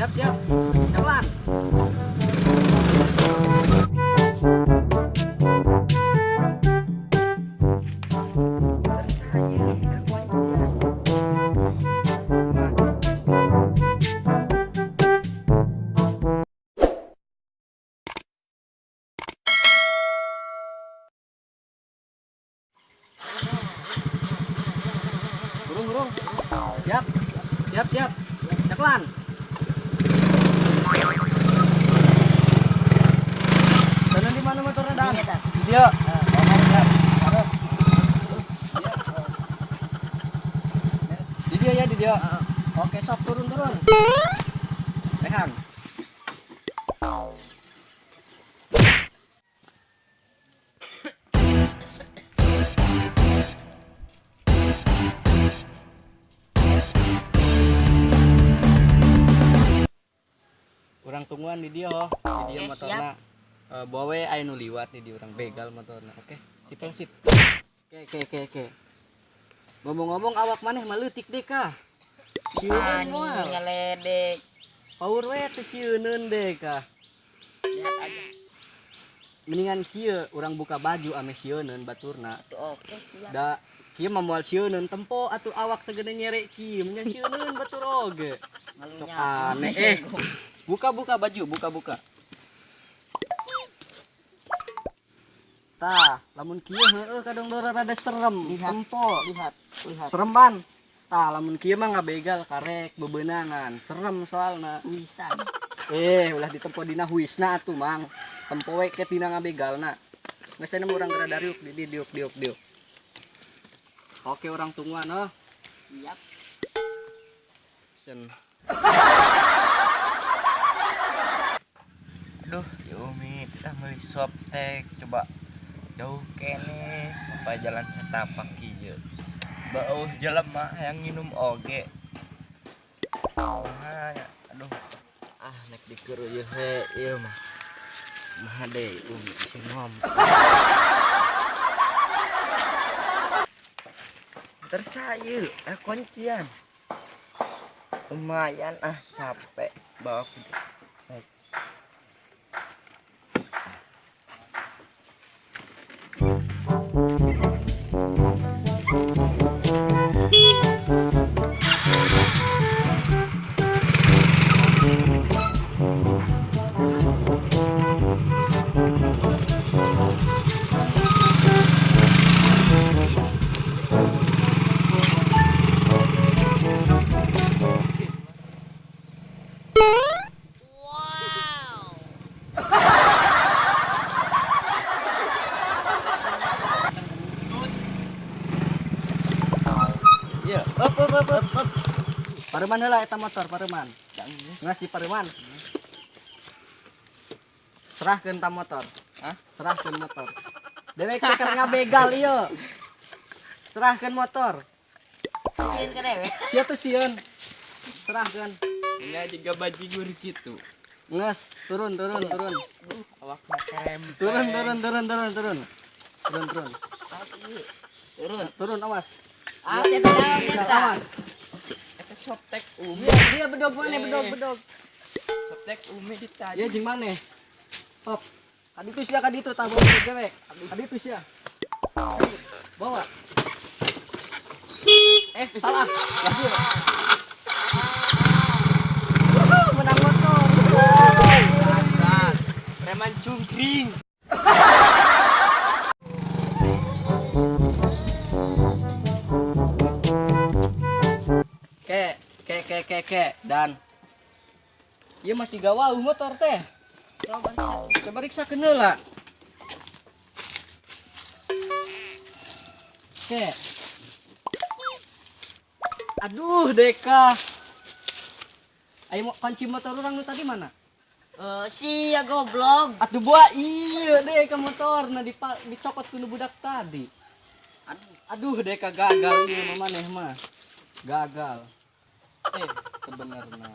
Siap, siap. Jalan. Burung, burung. Siap. Siap, siap. Jalan. Sana di mana motornya, Dan? Di dia. Siap. Di dia ya, di dia. Oke, sob, turun, turun. Rehan. Urang tungguan di dia, oh. Di dia Oke, motorna. Bawa we aya nu liwat di dia urang begal motorna. Oke, sip sip. Oke. Ngomong-ngomong awak maneh mah leutik deh kah? Sieun Ani moal. ngeledek. Power we teh sieuneun deh kah. Lihat aja. Mendingan kieu urang buka baju ame sieuneun baturna. Itu oke, siap. Da kieu mah moal sieuneun tempo atuh awak segede nyere kieu nya sieuneun batur oge. Sok Ngelunya. aneh. Buka-buka baju, buka-buka. Tah, lamun kieu heueuh kadang dora rada serem. Lihat. Tempo. Lihat, lihat. Serem ban. Tah, lamun kieu mah ngabegal karek bebenangan. Serem soalna. Wisan. Ulah ditempo dina huisna atuh, Mang. Tempo we ke tina ngabegalna. Geus cenah urang geura dariuk di diuk diuk diuk. Oke, urang tungguan oh. Siap. Sen. Aduh, ya Umi, kita beli softtek coba jauh kene apa jalan setapak kieu. Bauh jelema yang nginum oge. Ah, aduh. Ah, nek dikeru ieu he ieu mah. Mah deui Umi si ngom. Tersayu, kuncian. Lumayan ah capek bawa kuda. Baik. Iya, up up up up. Up. Pareman heula eta motor, pareman. Ngas di pareman. Serahkeun ta motor. Hah? Serahkeun motor. Dewek teh keur ngabegal ieu. Serahkeun motor. Sieun ke dewek. Sia teh sieun. Serahkeun. Nya juga bajigur gitu. Nges, turun turun turun. Awakna kerem. Turun turun turun turun turun. Turun turun. Turun. Turun awas. Ah, eta naon eta? Awas. Eta softtek Umi. Dia dia bedog mana bedog bedog. Softtek Umi ditanya. Iya jeung maneh. Hop. Kaditu sia kaditu tah bawa dewek. Kaditu sia. Bawa. Salah. Lagi. Wuhu, menang motor. Preman cungkring. Ke, ke, ke, ke, ke, dan. Ieu masih gawau motor teh. Coba periksa. Coba riksa heula. Ke. Aduh, Deka. Ayo kunci motor orang nu tadi mana? Sia goblok. Atuh buah iya Deka motor nah dicokot ku nu budak tadi. Aduh. Aduh, Deka gagal ieu mah maneh mah. Gagal. Sebenarnya.